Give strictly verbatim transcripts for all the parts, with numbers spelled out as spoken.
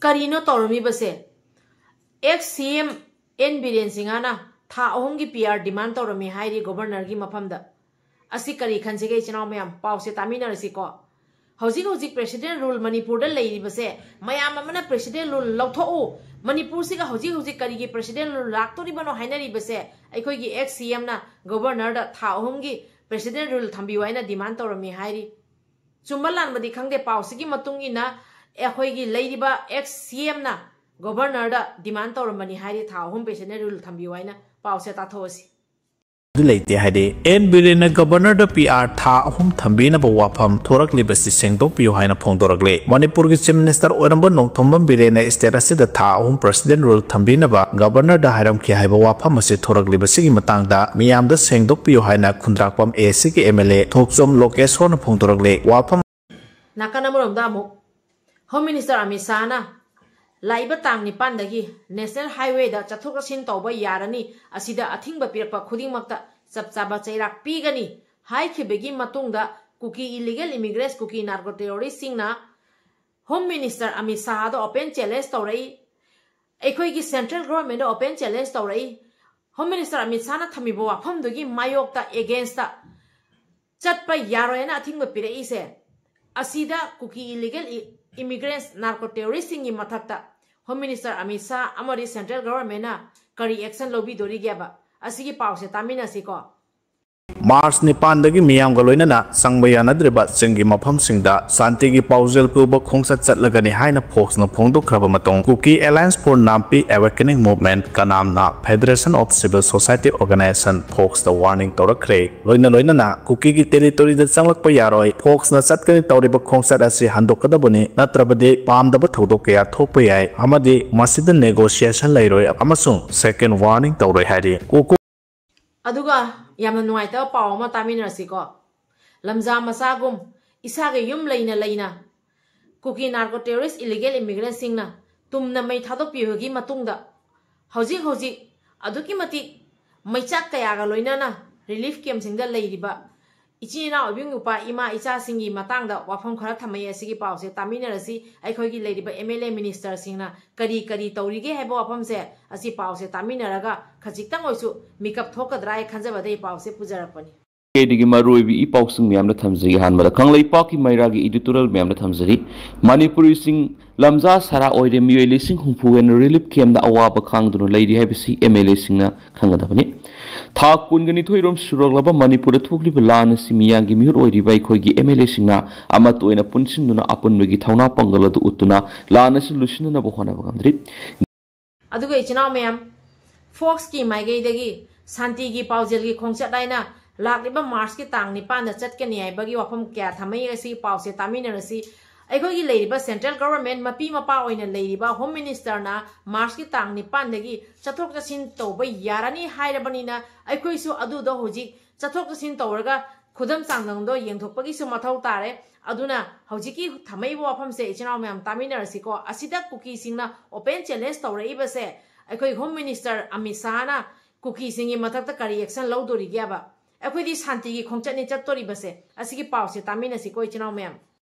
ꯀꯔꯤꯅꯣ ꯇꯧꯔꯝꯃꯤꯕꯁꯦ? Ex C M N Biren ꯁꯤꯡꯍꯅ ꯊꯥ ꯑꯍꯨꯝꯒꯤ P R demand ꯇꯧꯔꯝꯃꯤ ꯍꯥꯏꯔꯤ governorꯒꯤ ꯃꯐꯝꯗ꯫ ꯑꯁꯤ ꯀꯔꯤ ꯈꯟꯁꯤꯒꯦ ꯏꯆꯤꯟ ꯏꯅꯥꯎ ꯃꯌꯥꯝ? ꯄꯥꯎꯁꯦ ꯇꯥꯃꯤꯟꯅꯔꯁꯤꯀꯣ꯫ ꯍꯧꯖꯤꯛ ꯍꯧꯖꯤꯛ president rule ꯃꯅꯤꯄꯨꯔꯗ ꯂꯩꯔꯤꯕꯁꯦ, ꯃꯌꯥꯝ ꯑꯃꯅ president rule ꯂꯧꯊꯣꯛꯎ, ꯃꯅꯤꯄꯨꯔꯁꯤꯒ ꯍꯧꯖꯤꯛ ꯍꯧꯖꯤꯛ ꯀꯔꯤꯒꯤ president rule ꯂꯥꯛꯇꯣꯔꯤꯕꯅꯣ ꯍꯥꯏꯅꯔꯤꯕꯁꯦ, ꯑꯩꯈꯣꯏꯒꯤ ex C Mꯅ governorꯗ ꯊꯥ ꯑꯍꯨꯝꯒꯤ president rule ꯊꯝꯕꯤꯌꯨ ꯍꯥꯏꯅ demand ꯇꯧꯔꯝꯃꯤ ꯍꯥꯏꯔꯤ꯫ ꯆꯨꯝꯕ ꯂꯥꯟꯕꯗꯤ ꯈꯪꯗꯦ, ꯄꯥꯎꯁꯤꯒꯤ ꯃꯇꯨꯡ ꯏꯟꯅ ꯑꯩꯈꯣꯏꯒꯤ ꯂꯩꯔꯤꯕ ex C Mꯅ governorꯗ demand ꯇꯧꯔꯝꯕꯅꯤ ꯍꯥꯏꯔꯤ, ꯊꯥ ꯑꯍꯨꯝ president rule ꯊꯝꯕꯤꯌꯨ ꯍꯥꯏꯅ꯫ ꯄꯥꯎꯁꯦ ꯇꯥꯊꯣꯛꯑꯁꯤ꯫ ꯂꯩꯇꯦ ꯍꯥꯏꯗꯤ, ꯑꯦꯟ ꯕꯤꯔꯦꯟꯅ governorꯗ P R ꯊꯥ ꯑꯍꯨꯝ ꯊꯝꯕꯤꯅꯕ ꯋꯥꯐꯝ ꯊꯣꯔꯛꯂꯤꯕꯁꯤ ꯁꯦꯡꯗꯣꯛꯄꯤꯌꯨ ꯍꯥꯏꯅ ꯐꯣꯡꯗꯣꯔꯛꯂꯤ꯫ ꯃꯅꯤꯄꯨꯔꯒꯤ Chief Minister ꯑꯣꯏꯔꯝꯕ ꯅꯣꯡꯊꯣꯝꯕꯝ ꯕꯤꯔꯦꯟꯅ state ꯑꯁꯤꯗ ꯊꯥ ꯑꯍꯨꯝ president rule ꯊꯝꯕꯤꯅꯕ governorꯗ ꯍꯥꯏꯔꯝꯈꯤ ꯍꯥꯏꯕ ꯋꯥꯐꯝ ꯑꯁꯤ ꯊꯣꯔꯛꯂꯤꯕꯁꯤꯒꯤ ꯃꯇꯥꯡꯗ ꯃꯤꯌꯥꯝꯗ ꯁꯦꯡꯗꯣꯛꯄꯤꯌꯨ ꯍꯥꯏꯅ ꯈꯨꯟꯗ꯭ꯔꯥꯛꯄꯝ A C ꯀꯤ M L A ꯊꯣꯛꯆꯣꯝ ꯂꯣꯀꯦꯁꯣꯔꯅ ꯐꯣꯡꯗꯣꯔꯛꯂꯤ꯫ ꯋꯥꯐꯝ ꯅꯥꯀꯟ ꯑꯃꯔꯣꯝꯗ ꯑꯃꯨꯛ Home Minister ꯑꯃꯤꯠ ꯁꯥꯍꯅ ꯂꯥꯛꯏꯕ ꯇꯥꯡ ꯅꯤꯄꯥꯟꯗꯒꯤ National Highwayꯗ ꯆꯠꯊꯣꯛ ꯆꯠꯁꯤꯟ ꯇꯧꯕ ꯌꯥꯔꯅꯤ, ꯑꯁꯤꯗ ꯑꯊꯤꯡꯕ ꯄꯤꯔꯛꯄ ꯈꯨꯗꯤꯡꯃꯛꯇ ꯆꯞ ꯆꯥꯕ ꯆꯩꯔꯥꯛ ꯄꯤꯒꯅꯤ ꯍꯥꯏꯈꯤꯕꯒꯤ ꯃꯇꯨꯡꯗ ꯀꯨꯀꯤ illegal immigrants, ꯀꯨꯀꯤ narco terroristꯁꯤꯡꯅ Home Minister Amit ꯁꯥꯍꯗ open challenge ꯇꯧꯔꯛꯏ꯫ ꯑꯩꯈꯣꯏꯒꯤ central governmentꯗ open challenge ꯇꯧꯔꯛꯏ꯫ Home Minister ꯑꯃꯤꯠ ꯁꯥꯍꯅ ꯊꯝꯃꯤꯕ ꯋꯥꯐꯝꯗꯨꯒꯤ ꯃꯥꯌꯣꯛꯇ, againstꯇ ꯆꯠꯄ ꯌꯥꯔꯣꯏ ꯍꯥꯏꯅ ꯑꯊꯤꯡꯕ ꯄꯤꯔꯛꯏꯁꯦ, ꯑꯁꯤꯗ ꯀꯨꯀꯤ illegal immigrants, narco terroristꯁꯤꯡꯒꯤ ꯃꯊꯛꯇ Home Minister ꯑꯃꯤꯠ ꯁꯥꯍ ꯑꯃꯗꯤ central governmentꯅ ꯀꯔꯤ action ꯂꯧꯕꯤꯗꯣꯔꯤꯒꯦꯕ? ꯑꯁꯤꯒꯤ ꯄꯥꯎꯁꯦ ꯇꯥꯃꯤꯟꯅꯁꯤꯀꯣ꯫ ꯃꯥꯔꯆ ꯅꯤꯄꯥꯟꯗꯒꯤ ꯃꯤꯌꯥꯝꯒ ꯂꯣꯏꯅꯅ ꯆꯪꯕ ꯌꯥꯅꯗ꯭ꯔꯤꯕ ꯆꯤꯡꯒꯤ ꯃꯐꯝꯁꯤꯡꯗ ꯁꯥꯟꯇꯤꯒꯤ ꯄꯥꯎꯖꯦꯜ ꯄꯨꯕ ꯈꯣꯡꯆꯠ ꯆꯠꯂꯒꯅꯤ ꯍꯥꯏꯅ ꯐꯣꯛꯁꯅ ꯐꯣꯡꯗꯣꯛꯈ꯭ꯔꯕ ꯃꯇꯨꯡ, Kuki Alliance for Nampi Awakening Movement, ꯀꯅꯥꯝꯅ, Federation of Civil Society Organization, ꯐꯣꯛꯁꯇ warning ꯇꯧꯔꯛꯈ꯭ꯔꯦ꯫ ꯂꯣꯏꯅ ꯂꯣꯏꯅꯅ ꯀꯨꯀꯤꯒꯤ territoryꯗ ꯆꯪꯂꯛꯄ ꯌꯥꯔꯣꯏ, ꯐꯣꯛꯁꯅ ꯆꯠꯀꯅꯤ ꯇꯧꯔꯤꯕ ꯈꯣꯡꯆꯠ ꯑꯁꯤ ꯍꯟꯗꯣꯛꯀꯗꯕꯅꯤ, ꯅꯠꯇ꯭ꯔꯕꯗꯤ ꯄꯥꯝꯗꯕ ꯊꯧꯗꯣꯛ ꯀꯌꯥ ꯊꯣꯛꯄ ꯌꯥꯏ ꯑꯃꯗꯤ ꯃꯁꯤꯗ negotiation ꯂꯩꯔꯣꯏ ꯑꯃꯁꯨꯡ second warning ꯇꯧꯔꯣꯏ ꯍꯥꯏꯔꯤ꯫ ꯀꯨꯀꯤ ꯑꯗꯨꯒ ꯌꯥꯝꯅ ꯅꯨꯡꯉꯥꯏꯇꯕ ꯄꯥꯎ ꯑꯃ ꯇꯥꯃꯤꯟꯅꯔꯁꯤꯀꯣ꯫ ꯂꯝꯖꯥ ꯃꯆꯥꯒꯨꯝ ꯏꯁꯥꯒꯤ ꯌꯨꯝ ꯂꯩꯅ ꯂꯩꯅ ꯀꯨꯀꯤ narco terrorist illegal immigrantꯁꯤꯡꯅ ꯇꯨꯝꯅ ꯃꯩ ꯊꯥꯗꯣꯛꯄꯤꯕꯒꯤ ꯃꯇꯨꯡꯗ ꯍꯧꯖꯤꯛ ꯍꯧꯖꯤꯛ ꯑꯗꯨꯛꯀꯤ ꯃꯇꯤꯛ ꯃꯩꯆꯥꯛ ꯀꯌꯥꯒ ꯂꯣꯏꯅꯅ relief campꯁꯤꯡꯗ ꯂꯩꯔꯤꯕ ꯏꯆꯤꯟ ꯏꯅꯥꯎ, ꯏꯕꯨꯡ ꯏꯄ꯭ꯋꯥ, ꯏꯃꯥ ꯏꯆꯥꯁꯤꯡꯒꯤ ꯃꯇꯥꯡꯗ ꯋꯥꯐꯝ ꯈꯔ ꯊꯝꯃꯛꯏ꯫ ꯑꯁꯤꯒꯤ ꯄꯥꯎꯁꯦ ꯇꯥꯃꯤꯟꯅꯔꯁꯤ꯫ ꯑꯩꯈꯣꯏꯒꯤ ꯂꯩꯔꯤꯕ M L A ministerꯁꯤꯡꯅ ꯀꯔꯤ ꯀꯔꯤ ꯇꯧꯔꯤꯒꯦ ꯍꯥꯏꯕ ꯋꯥꯐꯝꯁꯦ, ꯑꯁꯤ ꯄꯥꯎꯁꯦ ꯇꯥꯃꯤꯟꯅꯔꯒ ꯈꯖꯤꯛꯇꯪ ꯑꯣꯏꯁꯨ ꯃꯤꯀꯞ ꯊꯣꯛꯀꯗ꯭ꯔꯥ ꯍꯥꯏ ꯈꯟꯖꯕꯗ ꯑꯩ ꯄꯥꯎꯁꯦ ꯄꯨꯖꯔꯛꯄꯅꯤ꯫ ꯀꯩꯗꯒꯤ ꯃꯔꯨꯑꯣꯏꯕ ꯏ ꯄꯥꯎꯁꯤꯡ ꯃꯌꯥꯝꯗ ꯊꯝꯖꯒꯦ꯫ ꯑꯍꯥꯟꯕꯗ ꯀꯪꯂꯩꯄꯥꯛꯀꯤ ꯃꯩꯔꯥꯒꯤ editorial ꯃꯌꯥꯝꯗ ꯊꯝꯖꯔꯤ꯫ ꯃꯅꯤꯄꯨꯔꯤꯁꯤꯡ ꯂꯝꯖꯥ ꯁꯔꯥ ꯑꯣꯏꯔꯦ꯫ ꯃꯤꯑꯣꯏ ꯂꯤꯁꯤꯡ ꯍꯨꯝꯐꯨ ꯍꯦꯟꯅ relief campꯇ ꯑꯋꯥꯕ ꯈꯥꯡꯗꯨꯅ ꯂꯩꯔꯤ ꯍꯥꯏꯕꯁꯤ M L Aꯁꯤꯡꯅ ꯈꯪꯒꯗꯕꯅꯤ꯫ ꯊꯥ ꯀꯨꯟꯒ ꯅꯤꯊꯣꯏꯔꯣꯝ ꯁꯨꯔꯛꯂꯕ ꯃꯅꯤꯄꯨꯔꯗ ꯊꯣꯛꯂꯤꯕ ꯂꯥꯟ ꯑꯁꯤ ꯃꯤꯌꯥꯝꯒꯤ ꯃꯤꯍꯨꯠ ꯑꯣꯏꯔꯤꯕ ꯑꯩꯈꯣꯏꯒꯤ M L Aꯁꯤꯡꯅ ꯑꯃꯠꯇ ꯑꯣꯏꯅ ꯄꯨꯟꯁꯤꯟꯗꯨꯅ ꯑꯄꯨꯟꯕꯒꯤ ꯊꯧꯅꯥ ꯄꯥꯡꯒꯜ ꯑꯗꯨ ꯎꯠꯇꯨꯅ ꯂꯥꯟ ꯑꯁꯤ ꯂꯣꯏꯁꯤꯟꯅꯅꯕ ꯍꯣꯠꯅꯕ ꯉꯝꯗ꯭ꯔꯤ꯫ ꯑꯗꯨꯒ ꯏꯆꯤꯟ ꯏꯅꯥꯎ ꯃꯌꯥꯝ, Foxꯀꯤ ꯃꯥꯏꯀꯩꯗꯒꯤ ꯁꯥꯟꯇꯤꯒꯤ ꯄꯥꯎꯖꯦꯜꯒꯤ ꯈꯣꯡꯆꯠ ꯍꯥꯏꯅ ꯂꯥꯛꯂꯤꯕ Marchꯀꯤ ꯇꯥꯡ ꯅꯤꯄꯥꯟꯗ ꯆꯠꯀꯅꯤ ꯍꯥꯏꯕꯒꯤ ꯋꯥꯐꯝ ꯀꯌꯥ ꯊꯝꯃꯛꯏ꯫ ꯑꯁꯤꯒꯤ ꯄꯥꯎꯁꯦ ꯇꯥꯃꯤꯟꯅꯔꯁꯤ꯫ ꯑꯩꯈꯣꯏꯒꯤ ꯂꯩꯔꯤꯕ central government ꯃꯄꯤ ꯃꯄꯥ ꯑꯣꯏꯅ ꯂꯩꯔꯤꯕ Home Ministerꯅ Marchꯀꯤ ꯇꯥꯡ ꯅꯤꯄꯥꯟꯗꯒꯤ ꯆꯠꯊꯣꯛ ꯆꯠꯁꯤꯟ ꯇꯧꯕ ꯌꯥꯔꯅꯤ ꯍꯥꯏꯔꯕꯅꯤꯅ, ꯑꯩꯈꯣꯏꯁꯨ ꯑꯗꯨꯗ ꯍꯧꯖꯤꯛ ꯆꯠꯊꯣꯛ ꯆꯠꯁꯤꯟ ꯇꯧꯔꯒ ꯈꯨꯗꯝ ꯆꯥꯡꯗꯝꯗꯣ ꯌꯦꯡꯊꯣꯛꯄꯒꯤꯁꯨ ꯃꯊꯧ ꯇꯥꯔꯦ꯫ ꯑꯗꯨꯅ ꯍꯧꯖꯤꯛꯀꯤ ꯊꯝꯃꯛꯏꯕ ꯋꯥꯐꯝꯁꯦ ꯏꯆꯤꯟ ꯏꯅꯥꯎ ꯃꯌꯥꯝ ꯇꯥꯃꯤꯟꯅꯔꯁꯤꯀꯣ꯫ ꯑꯁꯤꯗ ꯀꯨꯀꯤꯁꯤꯡꯅ open challenge ꯇꯧꯔꯛꯏꯕꯁꯦ ꯑꯩꯈꯣꯏ Home Minister ꯑꯃꯤꯠ ꯁꯥꯍꯅ ꯀꯨꯀꯤꯁꯤꯡꯒꯤ ꯃꯊꯛꯇ ꯀꯔꯤ action ꯂꯧꯗꯣꯔꯤꯒꯦꯕ? ꯑꯩꯈꯣꯏꯗꯤ ꯁꯥꯟꯇꯤꯒꯤ ꯈꯣꯡꯆꯠꯅꯤ ꯆꯠꯇꯣꯔꯤꯕꯁꯦ꯫ ꯑꯁꯤꯒꯤ ꯄꯥꯎꯁꯦ ꯇꯥꯃꯤꯟꯅꯁꯤꯀꯣ ꯏꯆꯤꯟ ꯏꯅꯥꯎ ꯃꯌꯥꯝ꯫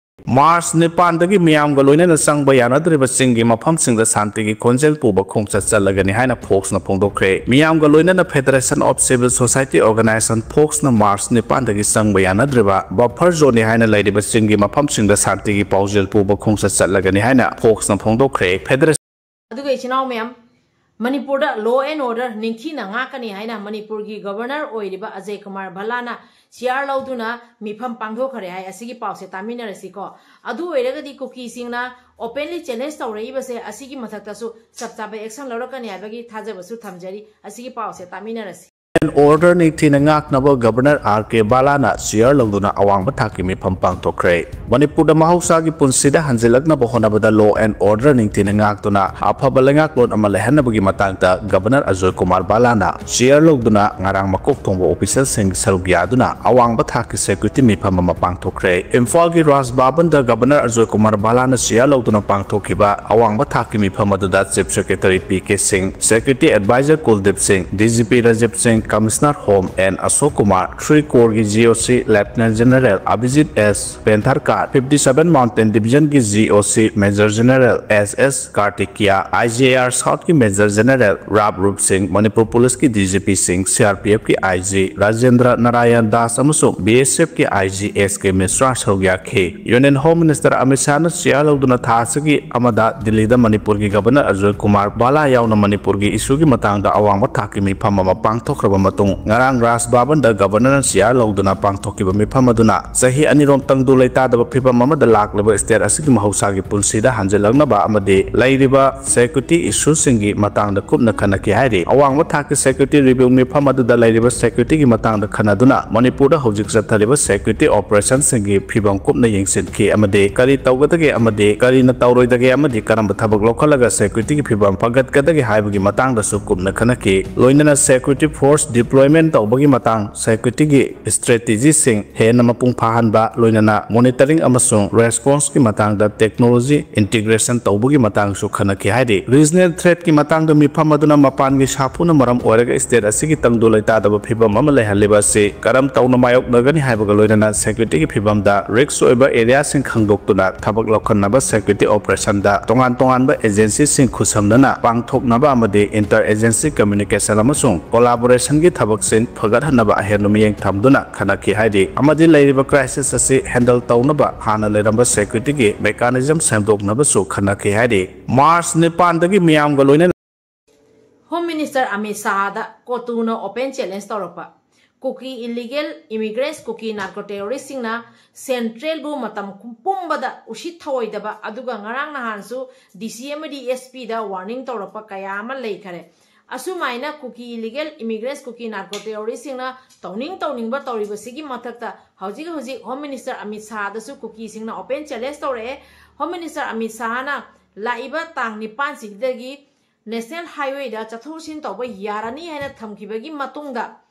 March ꯅꯤꯄꯥꯟꯗꯒꯤ ꯃꯤꯌꯥꯝꯒ ꯂꯣꯏꯅꯅ ꯆꯪꯕ ꯌꯥꯅꯗ꯭ꯔꯤꯕ ꯆꯤꯡꯒꯤ ꯃꯐꯝꯁꯤꯡꯗ ꯁꯥꯟꯇꯤꯒꯤ ꯈꯣꯟꯖꯦꯜ ꯄꯨꯕ ꯈꯣꯡꯆꯠ ꯆꯠꯂꯒꯅꯤ ꯍꯥꯏꯅ Foxꯅ ꯐꯣꯡꯗꯣꯛꯈ꯭ꯔꯦ꯫ ꯃꯤꯌꯥꯝꯒ ꯂꯣꯏꯅꯅ Federation of Civil Society Organization Foxꯅ March ꯅꯤꯄꯥꯟꯗꯒꯤ ꯆꯪꯕ ꯌꯥꯅꯗ꯭ꯔꯤꯕ buffer zoneꯅꯤ ꯍꯥꯏꯅ ꯂꯩꯔꯤꯕ ꯆꯤꯡꯒꯤ ꯃꯐꯝꯁꯤꯡꯗ ꯁꯥꯟꯇꯤꯒꯤ ꯄꯥꯎꯖꯦꯜ ꯄꯨꯕ ꯈꯣꯡꯆꯠ ꯆꯠꯂꯒꯅꯤ ꯍꯥꯏꯅ Foxꯅ ꯐꯣꯡꯗꯣꯛꯈ꯭ꯔꯦ꯫ Federation ꯑꯗꯨꯒ ꯏꯆꯤꯟ ꯏꯅꯥꯎ ꯃꯌꯥꯝ, ꯃꯅꯤꯄꯨꯔꯗ law and order ꯅꯤꯡꯊꯤꯅ ꯉꯥꯛꯀꯅꯤ ꯍꯥꯏꯅ ꯃꯅꯤꯄꯨꯔꯒꯤ Governor ꯑꯣꯏꯔꯤꯕ ꯑꯖꯌ ꯀꯨꯃꯥꯔ ꯚꯜꯂꯥꯅ chair ꯂꯧꯗꯨꯅ ꯃꯤꯐꯝ ꯄꯥꯡꯊꯣꯛꯈ꯭ꯔꯦ ꯍꯥꯏ꯫ ꯑꯁꯤꯒꯤ ꯄꯥꯎꯁꯦ ꯇꯥꯃꯤꯟꯅꯔꯁꯤꯀꯣ꯫ ꯑꯗꯨ ꯑꯣꯏꯔꯒꯗꯤ ꯀꯨꯀꯤꯁꯤꯡꯅ openly challenge ꯇꯧꯔꯛꯏꯕꯁꯦ, ꯑꯁꯤꯒꯤ ꯃꯊꯛꯇꯁꯨ ꯆꯞ ꯆꯥꯕ action ꯂꯧꯔꯛꯀꯅꯤ ꯍꯥꯏꯕꯒꯤ ꯊꯥꯖꯕꯁꯨ ꯊꯝꯖꯔꯤ꯫ ꯑꯁꯤꯒꯤ ꯄꯥꯎꯁꯦ ꯇꯥꯃꯤꯟꯅꯔꯁꯤ꯫ And order ꯅꯤꯡꯊꯤꯅ ꯉꯥꯛꯅꯕ Governor R K ꯚꯜꯂꯥꯅ chair ꯂꯧꯗꯨꯅ ꯑꯋꯥꯡꯕ ꯊꯥꯛꯀꯤ ꯃꯤꯐꯝ ꯄꯥꯡꯊꯣꯛꯈ꯭ꯔꯦ꯫ ꯃꯅꯤꯄꯨꯔꯗ ꯃꯍꯧꯁꯥꯒꯤ ꯄꯨꯟꯁꯤꯗ ꯍꯟꯖꯤꯜꯂꯛꯅꯕ ꯍꯣꯠꯅꯕꯗ law and order ꯅꯤꯡꯊꯤꯅ ꯉꯥꯛꯇꯨꯅ ꯑꯐꯕ ꯂꯩꯉꯥꯛꯂꯣꯟ ꯑꯃ ꯂꯩꯍꯟꯅꯕꯒꯤ ꯃꯇꯥꯡꯗ Governor ꯑꯖꯣꯏ ꯀꯨꯃꯥꯔ ꯚꯜꯂꯥꯅ chair ꯂꯧꯗꯨꯅ ꯉꯔꯥꯡ ꯃꯀꯣꯛ ꯊꯣꯡꯕ officialꯁꯤꯡ ꯁꯔꯨꯛ ꯌꯥꯗꯨꯅ ꯑꯋꯥꯡꯕ ꯊꯥꯛꯀꯤ security ꯃꯤꯐꯝ ꯑꯃ ꯄꯥꯡꯊꯣꯛꯈ꯭ꯔꯦ꯫ ꯏꯝꯐꯥꯜꯒꯤ ꯔꯥꯖ ꯚꯕꯟꯗ Governor ꯑꯖꯣꯏ ꯀꯨꯃꯥꯔ ꯚꯜꯂꯥꯅ chair ꯂꯧꯗꯨꯅ ꯄꯥꯡꯊꯣꯛꯈꯤꯕ ꯑꯋꯥꯡꯕ ꯊꯥꯛꯀꯤ ꯃꯤꯐꯝ ꯑꯗꯨꯗ Chief Secretary P K ꯁꯤꯡ, Security Advisor ꯀꯨꯜꯗꯤꯞ ꯁꯤꯡ, D G P ꯔꯥꯖꯤꯕ ꯁꯤꯡ, Commissioner Home N Ashok Kumar, three Corps ꯒꯤ G O C Lieutenant General Abhijit S Pendharkar, fifty seven Mountain Division ꯒꯤ G O C Major General S S Kartikeya, I G A R South ꯀꯤ Major General Rab Rup Singh, Manipur ꯄꯨꯂꯤꯁꯀꯤ D G P ꯁꯤꯡ, C R P F ꯀꯤ I G Rajendra Narayan Das ꯑꯃꯁꯨꯡ B S F ꯀꯤ I G S K Mishra ꯁꯔꯨꯛ ꯌꯥꯈꯤ꯫ Union Home Minister Amit ꯁꯥꯍꯅ chair ꯂꯧꯗꯨꯅ ꯊꯥ ꯑꯁꯤꯒꯤ ꯑꯃꯗ ꯗꯤꯜꯂꯤꯗ ꯃꯅꯤꯄꯨꯔꯒꯤ Governor ꯑꯖꯣꯏ ꯀꯨꯃꯥꯔ ꯕꯥꯂꯥ ꯌꯥꯎꯅ ꯃꯅꯤꯄꯨꯔꯒꯤ ꯏꯁꯨꯒꯤ ꯃꯇꯥꯡꯗ ꯑꯋꯥꯡꯕ ꯊꯥꯛꯀꯤ ꯃꯤꯐꯝ ꯑꯃ ꯄꯥꯡꯊꯣꯛꯈ꯭ꯔꯕ ꯃꯇꯨꯡ, ꯉꯔꯥꯡ ꯔꯥꯖ ꯚꯕꯟꯗ Governorꯅ ꯆꯤꯌꯥꯔ ꯂꯧꯗꯨꯅ ꯄꯥꯡꯊꯣꯛꯈꯤꯕ ꯃꯤꯐꯝ ꯑꯗꯨꯅ ꯆꯍꯤ ꯑꯅꯤꯔꯣꯝ ꯇꯪꯗꯨ ꯂꯩꯇꯥꯗꯕ ꯐꯤꯕꯝ ꯑꯃꯗ ꯂꯥꯛꯂꯤꯕ state ꯑꯁꯤꯒꯤ ꯃꯍꯧꯁꯥꯒꯤ ꯄꯨꯟꯁꯤꯗ ꯍꯟꯖꯤꯜꯂꯛꯅꯕ ꯑꯃꯗꯤ ꯂꯩꯔꯤꯕ security issueꯁꯤꯡꯒꯤ ꯃꯇꯥꯡꯗ ꯀꯨꯞꯅ ꯈꯟꯅꯈꯤ ꯍꯥꯏꯔꯤ꯫ ꯑꯋꯥꯡꯕ ꯊꯥꯛꯀꯤ security review ꯃꯤꯐꯝ ꯑꯗꯨꯗ ꯂꯩꯔꯤꯕ securityꯒꯤ ꯃꯇꯥꯡꯗ ꯈꯟꯅꯗꯨꯅ ꯃꯅꯤꯄꯨꯔꯗ ꯍꯧꯖꯤꯛ ꯆꯠꯊꯔꯤꯕ security operationꯁꯤꯡꯒꯤ ꯐꯤꯕꯝ ꯀꯨꯞꯅ ꯌꯦꯡꯁꯤꯟꯈꯤ ꯑꯃꯗꯤ ꯀꯔꯤ ꯇꯧꯒꯗꯒꯦ ꯑꯃꯗꯤ ꯀꯔꯤꯅ ꯇꯧꯔꯣꯏꯗꯒꯦ ꯑꯃꯗꯤ ꯀꯔꯝꯕ ꯊꯕꯛ ꯂꯧꯈꯠꯂꯒ securityꯒꯤ ꯐꯤꯕꯝ ꯐꯒꯠꯀꯗꯒꯦ ꯍꯥꯏꯕꯒꯤ ꯃꯇꯥꯡꯗꯁꯨ ꯀꯨꯞꯅ ꯈꯟꯅꯈꯤ꯫ ꯂꯣꯏꯅꯅ security force deployment ꯇꯧꯕꯒꯤ ꯃꯇꯥꯡ, securityꯒꯤ strategyꯁꯤꯡ ꯍꯦꯟꯅ ꯃꯄꯨꯡ ꯐꯥꯍꯟꯕ, ꯂꯣꯏꯅꯅ monitoring ꯑꯃꯁꯨꯡ responseꯀꯤ ꯃꯇꯥꯡꯗ technology integration ꯇꯧꯕꯒꯤ ꯃꯇꯥꯡꯁꯨ ꯈꯟꯅꯈꯤ ꯍꯥꯏꯔꯤ꯫ Regional threatꯀꯤ ꯃꯇꯥꯡꯗ ꯃꯤꯐꯝ ꯑꯗꯨꯅ ꯃꯄꯥꯟꯒꯤ ꯁꯥꯐꯨꯅ ꯃꯔꯝ ꯑꯣꯏꯔꯒ state ꯑꯁꯤꯒꯤ ꯇꯪꯗꯨ ꯂꯩꯇꯥꯗꯕ ꯐꯤꯕꯝ ꯑꯃ ꯂꯩꯍꯜꯂꯤꯕ ꯑꯁꯤ ꯀꯔꯝ ꯇꯧꯅ ꯃꯥꯌꯣꯛꯅꯒꯅꯤ ꯍꯥꯏꯕꯒ ꯂꯣꯏꯅꯅ securityꯒꯤ ꯐꯤꯕꯝꯗ risk ꯑꯣꯏꯕ areaꯁꯤꯡ ꯈꯪꯗꯣꯛꯇꯨꯅ ꯊꯕꯛ ꯂꯧꯈꯠꯅꯕ security operationꯗ ꯇꯣꯉꯥꯟ ꯇꯣꯉꯥꯟꯕ agencyꯁꯤꯡ ꯈꯨꯠꯁꯝꯅꯅ ꯄꯥꯡꯊꯣꯛꯅꯕ ꯑꯃꯗꯤ inter agency communication ꯑꯃꯁꯨꯡ collaborationꯒꯤ ꯊꯕꯛꯁꯤꯡ ꯐꯒꯠꯍꯟꯅꯕ ꯑꯍꯦꯟꯕ ꯃꯤꯠꯌꯦꯡ ꯊꯝꯗꯨꯅ ꯈꯟꯅꯈꯤ ꯍꯥꯏꯔꯤ꯫ ꯑꯃꯗꯤ ꯂꯩꯔꯤꯕ crisis ꯑꯁꯤ handle ꯇꯧꯅꯕ ꯍꯥꯟꯅ ꯂꯩꯔꯝꯕ securityꯒꯤ mechanism ꯁꯦꯝꯗꯣꯛꯅꯕꯁꯨ ꯈꯟꯅꯈꯤ ꯍꯥꯏꯔꯤ꯫ March ꯅꯤꯄꯥꯟꯗꯒꯤ ꯃꯤꯌꯥꯝꯒ ꯂꯣꯏꯅꯅ Home Minister Amit ꯁꯥꯍꯗ ꯀꯣꯇꯨꯅ open challenge ꯇꯧꯔꯛꯄ꯫ ꯀꯨꯀꯤ illegal immigrants, ꯀꯨꯀꯤ narco terroristꯁꯤꯡꯅ centralꯕꯨ ꯃꯇꯝ ꯄꯨꯝꯕꯗ ꯎꯁꯤꯠ ꯊꯑꯣꯏꯗꯕ, ꯑꯗꯨꯒ ꯉꯔꯥꯡ ꯅꯍꯥꯟꯁꯨ D C ꯑꯃꯗꯤ S Pꯗ warning ꯇꯧꯔꯛꯄ ꯀꯌꯥ ꯑꯃ ꯂꯩꯈꯔꯦ꯫ ꯑꯁꯨꯃꯥꯏꯅ ꯀꯨꯀꯤ illegal immigrants, ꯀꯨꯀꯤ narco terroristꯁꯤꯡꯅ ꯇꯧꯅꯤꯡ ꯇꯧꯅꯤꯡꯕ ꯇꯧꯔꯤꯕꯁꯤꯒꯤ ꯃꯊꯛꯇ ꯍꯧꯖꯤꯛ ꯍꯧꯖꯤꯛ Home Minister Amit ꯁꯥꯍꯗꯁꯨ ꯀꯨꯀꯤꯁꯤꯡꯅ open challenge ꯇꯧꯔꯛꯑꯦ꯫ Home Minister ꯑꯃꯤꯠ ꯁꯥꯍꯅ ꯂꯥꯛꯏꯕ ꯇꯥꯡ ꯅꯤꯄꯥꯟꯁꯤꯗꯒꯤ National Highwayꯗ ꯆꯠꯊꯣꯛ ꯆꯠꯁꯤꯟ ꯇꯧꯕ ꯌꯥꯔꯅꯤ ꯍꯥꯏꯅ ꯊꯝꯈꯤꯕꯒꯤ ꯃꯇꯨꯡꯗ,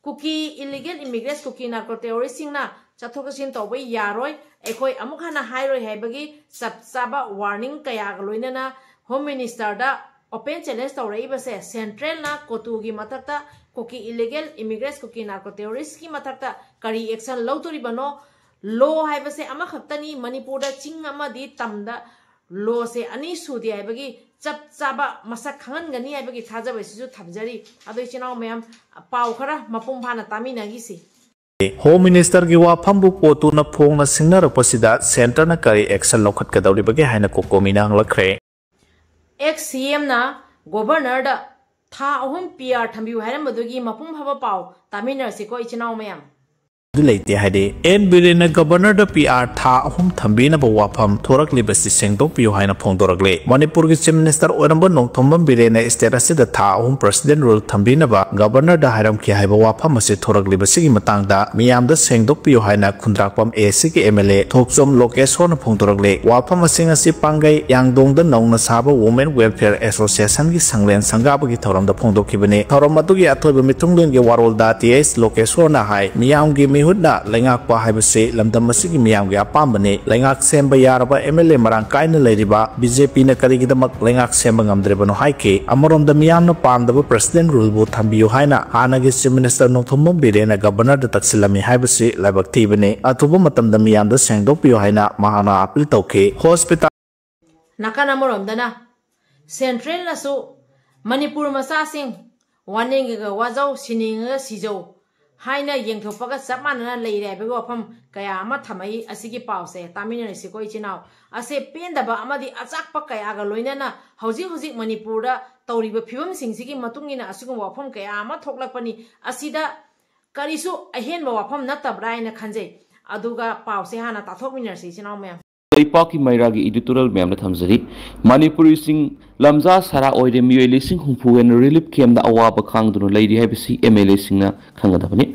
ꯀꯨꯀꯤ illegal immigrants, ꯀꯨꯀꯤ narco terroristꯁꯤꯡꯅ ꯆꯠꯊꯣꯛ ꯆꯠꯁꯤꯟ ꯇꯧꯕ ꯌꯥꯔꯣꯏ, ꯑꯩꯈꯣꯏ ꯑꯃꯨꯛ ꯍꯟꯅ ꯍꯥꯏꯔꯣꯏ ꯍꯥꯏꯕꯒꯤ ꯆꯞ ꯆꯥꯕ warning ꯀꯌꯥꯒ ꯂꯣꯏꯅꯅ Home Ministerꯗ ꯑꯣꯄꯦꯟ ꯆꯦꯂꯦꯟꯖ ꯇꯧꯔꯛꯏꯕꯁꯦ, ꯁꯦꯟꯇ꯭ꯔꯦꯜꯅ ꯀꯣꯇꯨꯒꯤ ꯃꯊꯛꯇ ꯀꯨꯀꯤ ꯏꯂꯤꯒꯦꯜ ꯏꯃꯤꯒ꯭ꯔꯦꯟꯠꯁ, ꯀꯨꯀꯤ ꯅꯥꯔꯀꯣ ꯇꯦꯔꯣꯔꯤꯁ꯭ꯠꯀꯤ ꯃꯊꯛꯇ ꯀꯔꯤ ꯑꯦꯛꯁꯟ ꯂꯧꯗꯣꯔꯤꯕꯅꯣ? ꯂꯣ ꯍꯥꯏꯕꯁꯦ ꯑꯃꯈꯛꯇꯅꯤ꯫ ꯃꯅꯤꯄꯨꯔꯗ ꯆꯤꯡ ꯑꯃꯗꯤ ꯇꯝꯗ ꯂꯣꯁꯦ ꯑꯅꯤ ꯁꯨꯗꯦ ꯍꯥꯏꯕꯒꯤ ꯆꯞ ꯆꯥꯕ ꯃꯁꯛ ꯈꯪꯍꯟꯒꯅꯤ ꯍꯥꯏꯕꯒꯤ ꯊꯥꯖꯕꯁꯤꯁꯨ ꯊꯝꯖꯔꯤ꯫ ꯑꯗꯣ ꯏꯆꯤꯟ ꯏꯅꯥꯎ ꯃꯌꯥꯝ, ꯄꯥꯎ ꯈꯔ ꯃꯄꯨꯡ ꯐꯥꯅ ꯇꯥꯃꯤꯟꯅꯈꯤꯁꯤ꯫ ꯍꯣꯝ ꯃꯤꯅꯤꯁꯇꯔꯒꯤ ꯋꯥꯐꯝꯕꯨ ꯀꯣꯇꯨꯅ ꯐꯣꯡꯅ ꯁꯤꯡꯅꯔꯛꯄꯁꯤꯗ ꯁꯦꯟꯇꯔꯅ ꯀꯔꯤ ꯑꯦꯛꯁꯟ ꯂꯧꯈꯠꯀꯗꯧꯔꯤꯕꯒꯦ ꯍꯥꯏꯅ ꯀꯣꯀꯣꯃꯤꯅ ꯍꯪꯂꯛꯈ꯭ꯔꯦ꯫ ꯑꯦꯛꯁ ꯁꯤ ꯑꯦꯝꯅ ꯒꯣꯚꯔꯅꯔꯗ ꯊꯥ ꯑꯍꯨꯝ ꯄꯤ ꯑꯥꯔ ꯊꯝꯕꯤꯌꯨ ꯍꯥꯏꯔꯝꯕꯗꯨꯒꯤ ꯃꯄꯨꯡ ꯐꯥꯕ ꯄꯥꯎ ꯇꯥꯃꯤꯟꯅꯔꯁꯤꯀꯣ ꯏꯆꯤꯟ ꯏꯅꯥꯎ ꯃꯌꯥꯝ꯫ ꯑꯗꯨ ꯂꯩꯇꯦ ꯍꯥꯏꯗꯤ, ꯑꯦꯟ ꯕꯤꯔꯦꯟꯅ ꯒꯕꯔꯅꯔꯗ ꯄꯤ ꯑꯥꯔ ꯊꯥ ꯑꯍꯨꯝ ꯊꯝꯕꯤꯅꯕ ꯋꯥꯐꯝ ꯊꯣꯔꯛꯂꯤꯕꯁꯤ ꯁꯦꯡꯗꯣꯛꯄꯤꯌꯨ ꯍꯥꯏꯅ ꯐꯣꯡꯗꯣꯔꯛꯂꯦ꯫ ꯃꯅꯤꯄꯨꯔꯒꯤ ꯆꯤꯐ ꯃꯤꯅꯤꯁꯇꯔ ꯑꯣꯏꯔꯝꯕ ꯅꯣꯡꯊꯣꯝꯕꯝ ꯕꯤꯔꯦꯟꯅ ꯁ꯭ꯇꯦꯠ ꯑꯁꯤꯗ ꯊꯥ ꯑꯍꯨꯝ ꯄ꯭ꯔꯦꯁꯤꯗꯦꯟ ꯔꯨꯜ ꯊꯝꯕꯤꯅꯕ ꯒꯕꯔꯅꯔꯗ ꯍꯥꯏꯔꯝꯈꯤ ꯍꯥꯏꯕ ꯋꯥꯐꯝ ꯑꯁꯤ ꯊꯣꯔꯛꯂꯤꯕꯁꯤꯒꯤ ꯃꯇꯥꯡꯗ ꯃꯤꯌꯥꯝꯗ ꯁꯦꯡꯗꯣꯛꯄꯤꯌꯨ ꯍꯥꯏꯅ ꯈꯨꯟꯗ꯭ꯔꯥꯛꯄꯝ ꯑꯦ ꯁꯤꯒꯤ ꯑꯦꯝ ꯑꯦꯜ ꯑꯦ ꯊꯣꯛꯆꯣꯝ ꯂꯣꯀꯦꯁꯣꯔꯅ ꯐꯣꯡꯗꯣꯔꯛꯂꯦ꯫ ꯋꯥꯐꯝ ꯑꯁꯤꯡ ꯑꯁꯤ ꯄꯥꯡꯒꯩ ꯌꯥꯡꯗꯣꯡꯗ ꯅꯧꯅ ꯁꯥꯕ ꯋꯨꯃꯦꯟ ꯋꯦꯜꯐꯤꯌꯔ ꯑꯦꯁꯣꯁꯤꯌꯦꯁꯟꯒꯤ ꯁꯪꯂꯦꯟ ꯁꯪꯒꯥꯕꯒꯤ ꯊꯧꯔꯝꯗ ꯐꯣꯡꯗꯣꯛꯈꯤꯕꯅꯤ꯫ ꯊꯧꯔꯝ ꯑꯗꯨꯒꯤ ꯑꯊꯣꯏꯕ ꯃꯤꯊꯨꯡꯂꯦꯟꯒꯤ ꯋꯥꯔꯣꯜꯗ ꯇꯤ ꯑꯩꯆ ꯂꯣꯀꯦꯁꯣꯔꯅ ꯍꯥꯏ, ꯃꯤꯌꯥꯝꯒꯤ ꯃꯤꯍꯨꯠꯅ ꯂꯩꯉꯥꯛꯄ ꯍꯥꯏꯕꯁꯤ ꯂꯝꯗꯝ ꯑꯁꯤꯒꯤ ꯃꯤꯌꯥꯝꯒꯤ ꯑꯄꯥꯝꯕꯅꯤ꯫ ꯂꯩꯉꯥꯛ ꯁꯦꯝꯕ ꯌꯥꯔꯕ ꯑꯦꯝ ꯑꯦꯜ ꯑꯦ ꯃꯔꯥꯡ ꯀꯥꯏꯅ ꯂꯩꯔꯤꯕ ꯕꯤ ꯖꯦ ꯄꯤꯅ ꯀꯔꯤꯒꯤꯗꯃꯛ ꯂꯩꯉꯥꯛ ꯁꯦꯝꯕ ꯉꯝꯗ꯭ꯔꯤꯕꯅꯣ ꯍꯥꯏꯈꯤ꯫ ꯑꯃꯔꯣꯝꯗ ꯃꯤꯌꯥꯝꯅ ꯄꯥꯝꯗꯕ ꯄ꯭ꯔꯦꯁꯤꯗꯦꯟ ꯔꯨꯜꯕꯨ ꯊꯝꯕꯤꯌꯨ ꯍꯥꯏꯅ ꯍꯥꯟꯅꯒꯤ ꯆꯤꯐ ꯃꯤꯅꯤꯁꯇꯔ ꯅꯣꯡꯊꯣꯝꯕꯝ ꯕꯤꯔꯦꯟꯅ ꯒꯕꯔꯅꯔꯗ ꯇꯛꯁꯤꯜꯂꯝꯃꯤ ꯍꯥꯏꯕꯁꯤ ꯂꯥꯏꯕꯛ ꯊꯤꯕꯅꯤ꯫ ꯑꯊꯨꯕ ꯃꯇꯝꯗ ꯃꯤꯌꯥꯝꯗ ꯁꯦꯡꯗꯣꯛꯄꯤꯌꯨ ꯍꯥꯏꯅ ꯃꯍꯥꯛꯅ ꯑꯄꯤꯜ ꯇꯧꯈꯤ꯫ ꯍꯣꯁꯄꯤꯇꯥꯜ ꯅꯥꯀꯟ ꯑꯃꯔꯣꯝꯗꯅ ꯁꯦꯟꯇ꯭ꯔꯦꯜꯅꯁꯨ ꯃꯅꯤꯄꯨꯔ ꯃꯆꯥꯁꯤꯡ ꯋꯥꯅꯤꯡꯉꯒ ꯋꯥꯖꯧ, ꯁꯤꯅꯤꯡꯉꯒ ꯁꯤꯖꯧ ꯍꯥꯏꯅ ꯌꯦꯡꯊꯣꯛꯄꯒ ꯆꯞ ꯃꯥꯟꯅꯅ ꯂꯩꯔꯦ ꯍꯥꯏꯕꯒꯤ ꯋꯥꯐꯝ ꯀꯌꯥ ꯑꯃ ꯊꯝꯃꯛꯏ꯫ ꯑꯁꯤꯒꯤ ꯄꯥꯎꯁꯦ ꯇꯥꯃꯤꯟꯅꯔꯁꯤꯀꯣ ꯏꯆꯤꯟ ꯏꯅꯥꯎ꯫ ꯑꯁꯦ ꯄꯦꯟꯗꯕ ꯑꯃꯗꯤ ꯑꯆꯥꯛꯄ ꯀꯌꯥꯒ ꯂꯣꯏꯅꯅ ꯍꯧꯖꯤꯛ ꯍꯧꯖꯤꯛ ꯃꯅꯤꯄꯨꯔꯗ ꯇꯧꯔꯤꯕ ꯐꯤꯕꯝꯁꯤꯡꯁꯤꯒꯤ ꯃꯇꯨꯡ ꯏꯟꯅ ꯑꯁꯤꯒꯨꯝꯕ ꯋꯥꯐꯝ ꯀꯌꯥ ꯑꯃ ꯊꯣꯛꯂꯛꯄꯅꯤ꯫ ꯑꯁꯤꯗ ꯀꯔꯤꯁꯨ ꯑꯍꯦꯟꯕ ꯋꯥꯐꯝ ꯅꯠꯇꯕ꯭ꯔꯥ ꯍꯥꯏꯅ ꯈꯟꯖꯩ꯫ ꯑꯗꯨꯒ ꯄꯥꯎꯁꯦ ꯍꯥꯟꯅ ꯇꯥꯊꯣꯛꯃꯤꯟꯅꯔꯁꯤ ꯏꯆꯤꯟ ꯏꯅꯥꯎ ꯃꯌꯥꯝ꯫ ꯂꯩꯄꯥꯛꯀꯤ ꯃꯩꯔꯥꯒꯤ ꯏꯗꯤꯇꯣꯔꯤꯌꯦꯜ ꯃꯌꯥꯝꯗ ꯊꯝꯖꯔꯤ꯫ ꯃꯅꯤꯄꯨꯔꯤꯁꯤꯡ ꯂꯝꯖꯥ ꯁꯥꯔꯥ ꯑꯣꯏꯔꯦ, ꯃꯤꯑꯣꯏ ꯂꯤꯁꯤꯡ ꯍꯨꯝꯐꯨ ꯍꯦꯟꯅ ꯔꯤꯂꯤꯐ ꯀꯦꯝꯗ ꯑꯋꯥꯕ ꯈꯥꯡꯗꯨꯅ ꯂꯩꯔꯤ ꯍꯥꯏꯕꯁꯤ ꯑꯦꯝ ꯑꯦꯜ ꯑꯦꯁꯤꯡꯅ ꯈꯪꯒꯗꯕꯅꯤ꯫